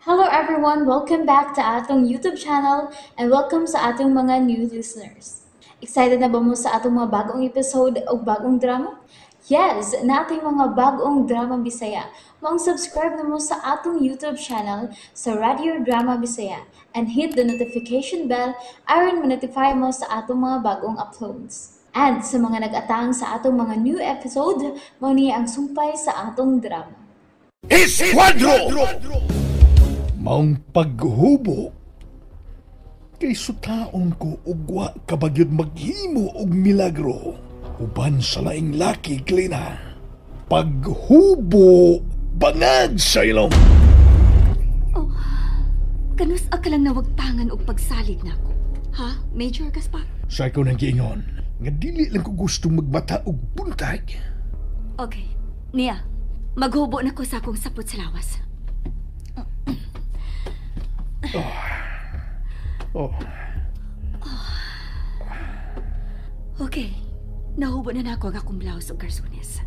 Hello everyone! Welcome back to atong YouTube channel and welcome sa atong mga new listeners. Excited na ba mo sa atong mga bagong episode o bagong drama? Yes! Nating mga bagong drama Bisaya. Maong subscribe na mo sa atong YouTube channel sa Radio Drama Bisaya and hit the notification bell aron ma-notify mo sa atong mga bagong uploads. And sa mga nag-atang sa atong mga new episode, mao ni ang sumpay sa atong drama. Esquadro! Maong paghubo kay sutaon ko ugwa kabagyod maghimo og milagro uban sa laing laki, Klina. Paghubo bangag sa ilong. Oh, kanus ka lang nawagtangan og pagsalig nako. Ha, Major Gaspar? Sa ikaw nang giingon nga dili lang ko gustong magbata og buntag. Okay, niya. Maghubo na ko sa akong sapot sa lawas. Oh. Okay. Nahubo na nako ang akong blouse og garsones.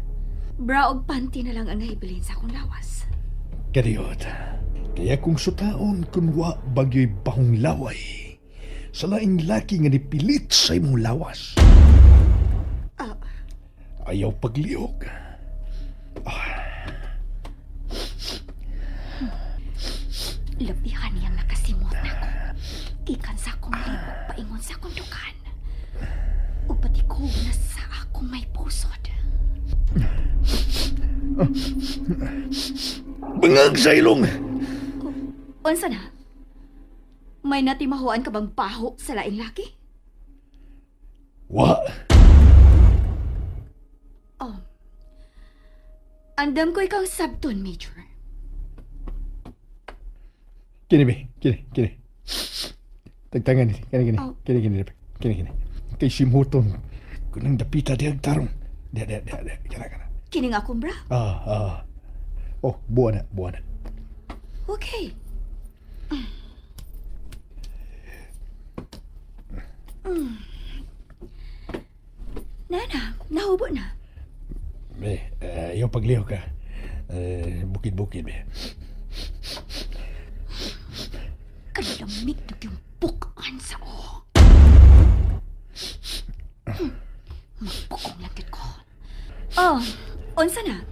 Bra og panty na lang ang nahibilin sa akong lawas. Kadiyot. Kaya kung sutaon kun wa bagyo'y bahong laway, sa laing laki nga nipilit sa imong lawas. Ayaw paglihok. Labihan niyang nakasimot nako. Gikan sa akong libog paingon sa akong dukan. Ug patikog na sa akong may pusod. Bangag sa ilong! Unsa na? May natimahuan ka bang baho sa laing laki? Wa. Oh. Andam ko ikaw sabton, Major. Kini, be. Kini, kini. Tagtangan ni. Kini, kini. Oh. Kini, kini. Kini, kini. Kay simhuton. Kunang dapita diyang tarong. Diya, diya, diya, diya. Kana, kana. Kini nga akong bra? Ah, ah. Oh, buwan na, buwan na. Okay. Nana, nahubo na. Be, ayaw pagliho ka. Bukid-bukid, be. Kalamig na yung bukaan sa o. Magpukong langit ko. Oh, unsa na?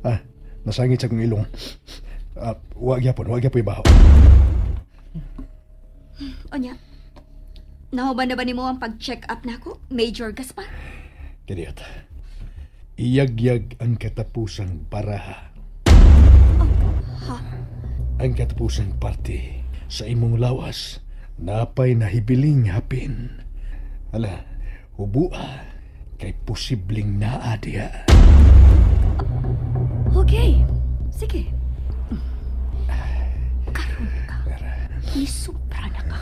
Ah, nasangit sa kong ilong. Ah, wag yapon ibaho. Onya, nahuban na ba nimo ang pag-check up nako, Major Gaspar? Kadiyot. Iyagyag ang katapusang baraha. Oh, ha? Ang katapusang parte sa imong lawas, napay nahibiling hapin. Ala, hubua kay posibleng naa diha. Okay, sige. Karon ka, nisupra na ka.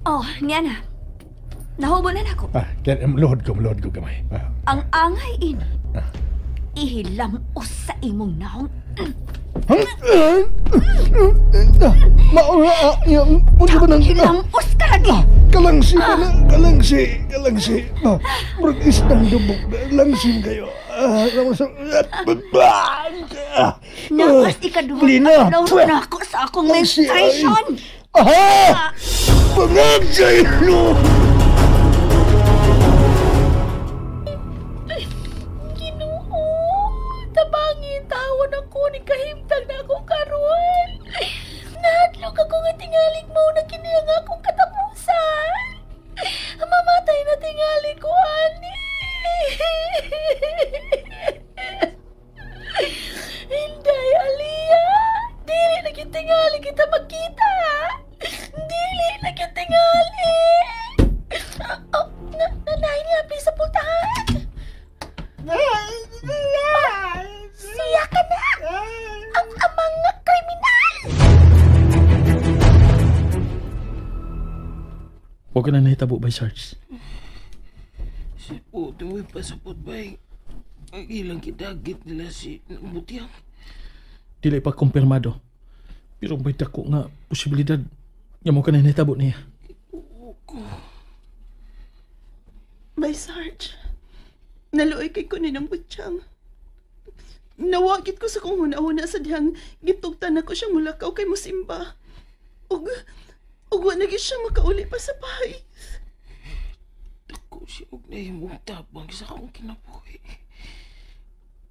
Oh, niya na. Nahubo na nako. Ah, kaya luhod ko gamay. Ah. Ang angay ini, ihilamos sa imong naong. Hilamos ka lagi. Kalangsi ka na, kalangsi, kalangsi. Murag isdang dubok na, langsim kayo. Nakas ikaduhang adlaw na ako sa akong menstruation. Aha! Bangag sa ilo! Ginoo, tabangi tawon ako ni kahimtang na ako karon. Nahadlok ako nga tingaling mao na kini ang akong katapusan. Mamatay na tingali ko, ani. Inday, Aliyah, dili na gyud tingali kita magkita. Dili na gyud tingali. Oh, nanay niya sa pultahan. Siya ka na! Ang amang nga kriminal! Huwag ka na nahitabo bay, Sarge. Si Puto, may pasapot bay. Ang ilang kidagit nila si Butiyang. Dili pa kumpirmado. Pero may dako nga posibilidad nga mo ka na nahitabo niya. Ko. Bay, Sarge. Naluoy kay ko ni ng Butiyang. Nawagit ko sa kong huna-huna sa dihang gitugtan ako siyang mulakaw kay musimba. Ug wa na gyud siya makauli pa sa bahay. Dako siya og nahimong tabang sa akong kinabuhi.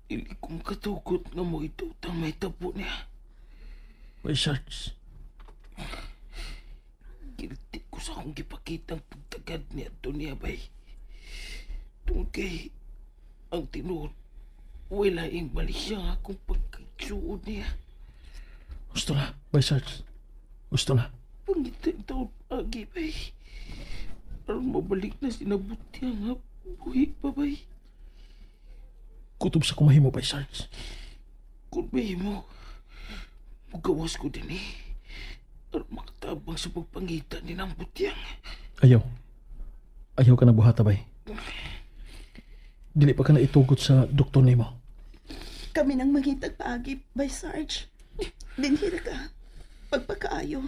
Dili ko makatugot nga mo itutang may tabo niya. Bay Sarge. Guilty ko sa akong gipakitang pagtagad niya ato niya, bay. Tungod kay ang tinuod, wala ing balik siya nga akong pagkasuod niya. Gusto na, Bay Sarge. Gusto na. Pangitin taon agi, bay. Aron mabalik na sinabuti nga buhi pa, bay. Kutob sa kumahimo, Bay Sarge. Kung mahimo, magawas ko din eh. Aron makatabang sa pagpangita ni ng butyang. Ayaw. Ayaw ka na buhata, bay. Dili pa ka na itugot sa doktor nimo. Kami nang mangitag paagi, Bay Sarge. Dinhira ka. Pagpakaayo.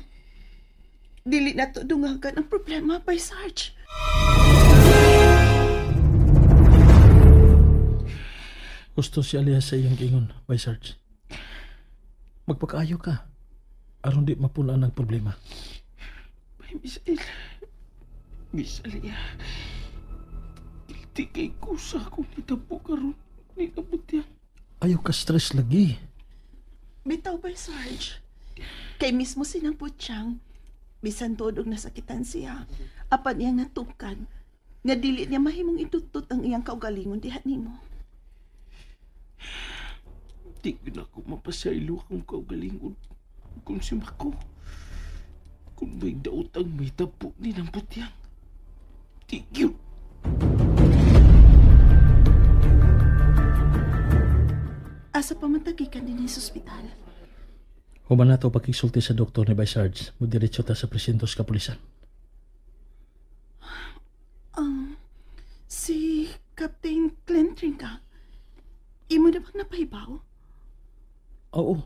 Dili na to dungagan ang problema, Bay Sarge. Gusto si Alia sa iyang giingon, Bay Sarge. Magpakaayo ka. Aron di mapunan ang problema. Bay, Miss El. Miss Alia. Guilty kay ko sa akong nitabo karon ni Nabutyang. Ayaw ka stress lagi. Bitaw, Bay Sarge. Kay mismo sinang Butiyang, bisan tuod og nasakitan siya, apan iyang natugkan, nga dili niya mahimong itutot ang iyang kaugalingon diha nimo. Di ko na ako mapasaylo akong kaugalingon kung si Mako. Kung may daot ang may tapo ni ng Butiyang. Di yun. Asa pa man tagikan din sa ospital? Human na ito pagkisulti sa doktor ni Bay Sarge, mudiretso ta sa presinto sa kapulisan. Si Captain Clint Trinca, imo na bang napahibaw? Oo.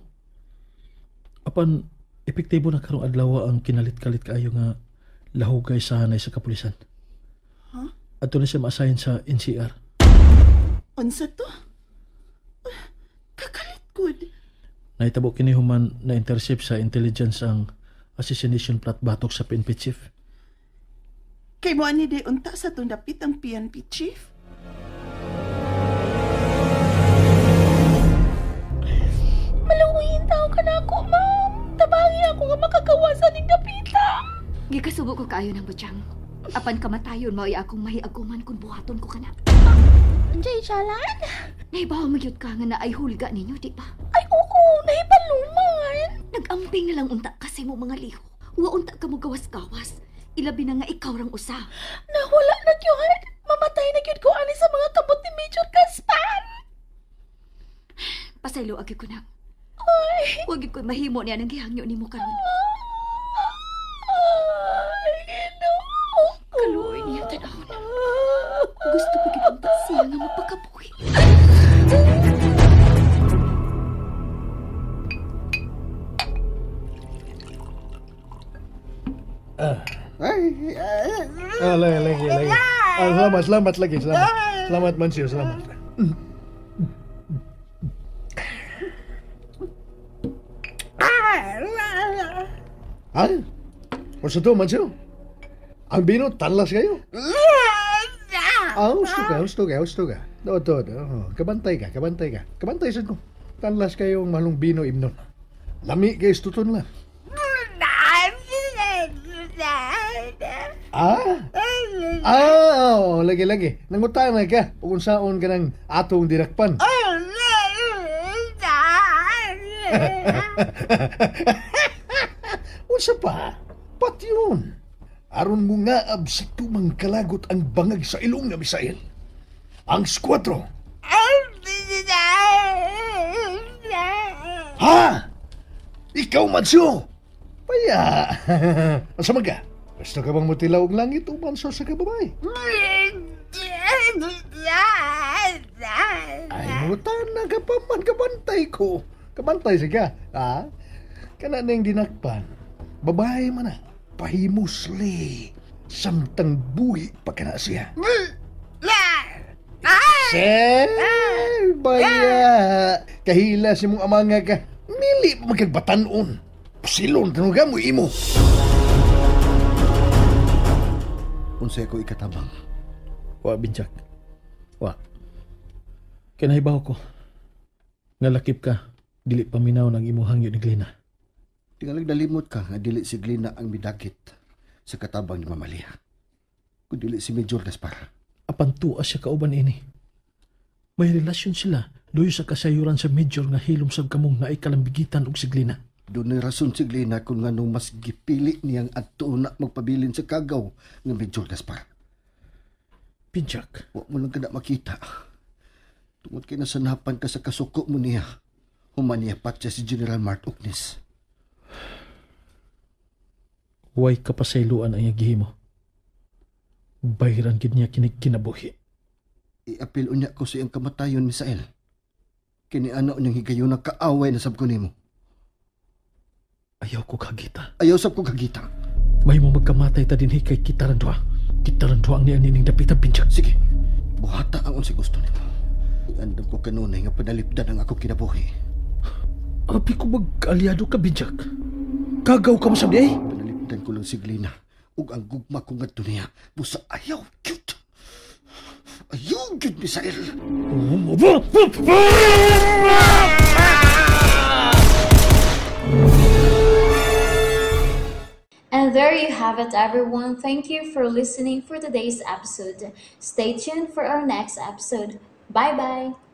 Apan, epektibo na karong adlaw ang kinalit-kalit kaayo nga lahugay sa hanay sa kapulisan. Huh? Adto na siya ma-assign sa NCR. Unsa to? Kakalit good. Nahitabo kini human na intercept sa intelligence ang assassination plot batok sa PNP chief. Kay mo ani day unta sa itong dapit ang PNP chief? Maluwiin tao ka na ako, ma'am. Tabangi ako nga makagawa sa ning dapita. Gikasubo ko kaayo ng Butiyang. Apan kamatayon mao'y akong mahiaguman kung buhaton ko kana. Anjay, Jalan? Nahibaw magyud ka nga naay hulga ninyo, di ba? Ay, oo, nahibaluman. Nagamping na lang unta kasi mo mga liho. Wa unta ka mo gawas-gawas. Ilabi na nga ikaw rang usa. Nawala na gyud. Mamatay na gyud ko ani sa mga kamot ni Major Gaspar. Pasaylo agi ko na. Ay. Wa gyud ko mahimo niya nang gihangyo nimo karon. Ay, Ginoo. Kaluoy niya tan-aw na. Gusto pa gyud unta siya nga mapakabuhi. Lagi, lagi. Selamat, selamat lagi, selamat. Selamat, Mansio, selamat. Ay, gusto to, Mansio? Ang bino, talas kayo. Gusto ka, gusto ka, gusto ka. Do, do, do. Kabantay ka, kabantay ka. Kabantay sad ko. Talas kayo ang malong bino imnon. Lami kayo, stuton lang. Oh, lagi, lagi. Nangutang na ka. Kung saon ka ng atong dinakpan. Unsa pa? Pat yun. Aron mo nga ab sa tumang kalagot ang bangag sa ilong na misail. Ang squadro. Ha? Ikaw, Mansyo! Paya! Asa man ka? Gusto ka bang mutilaw og langit o manso sa kababay? Ay, mutan na ka pa man, kabantay ko. Kabantay siya. Ha? Kana na yung dinakpan. Babae man na. Pahimusli. Samtang buhi pa ka na siya. Se, baya. Kahila si mong amanga ka. Mili pa magkagbatanon. Silon, tanuga mo imo. Unsay ko ikatabang? Wa, Binjak. Wa. Kinahibaw ko. Nga lakip ka, dili paminaw ng imong hangyo ni Glina. Tingalag nalimot ka nga dili si Glina ang midakit sa katabang ni Mamalia. Kung dili si Major Gaspar. Apan tuwa siya kauban ini. May relasyon sila duyo sa kasayuran sa Major nga hilom sa kamong naay kalambigitan og si Glina. Doon rason si Glina kung nganong mas gipili niyang adto na magpabilin sa kagaw nga Major Gaspar. Pinjak. Wa mo lang kada makita. Tungod kay nasanapan ka sa kasuko mo niya. Human niya patya si General Mart Oknes. Way kapasayloan ang iyang gihimo. Bayran gid niya kinig kinabuhi. Iapil unya ko sa iyang kamatayon, Misael. Kini ano niyang higayon na kaaway na sab ko nimo. Ayaw ko kagita. Ayaw sab ko kagita. May mo magkamatay ta dinhi kay kita ran duha. Kita ran duha ang niya nining dapita, Pinjak. Sige, buhata ang unsay gusto nimo. Andam ko kanunay nga panalipdan ang ako kinabuhi. Abi ko mag-alyado ka, Binjak. Kagaw ka mo sa di? Panalipdan ko lang si Glina ug ang gugma ko ngadto niya. Busa ayaw cute. Ayaw cute, Misael. And there you have it, everyone. Thank you for listening for today's episode. Stay tuned for our next episode. Bye bye.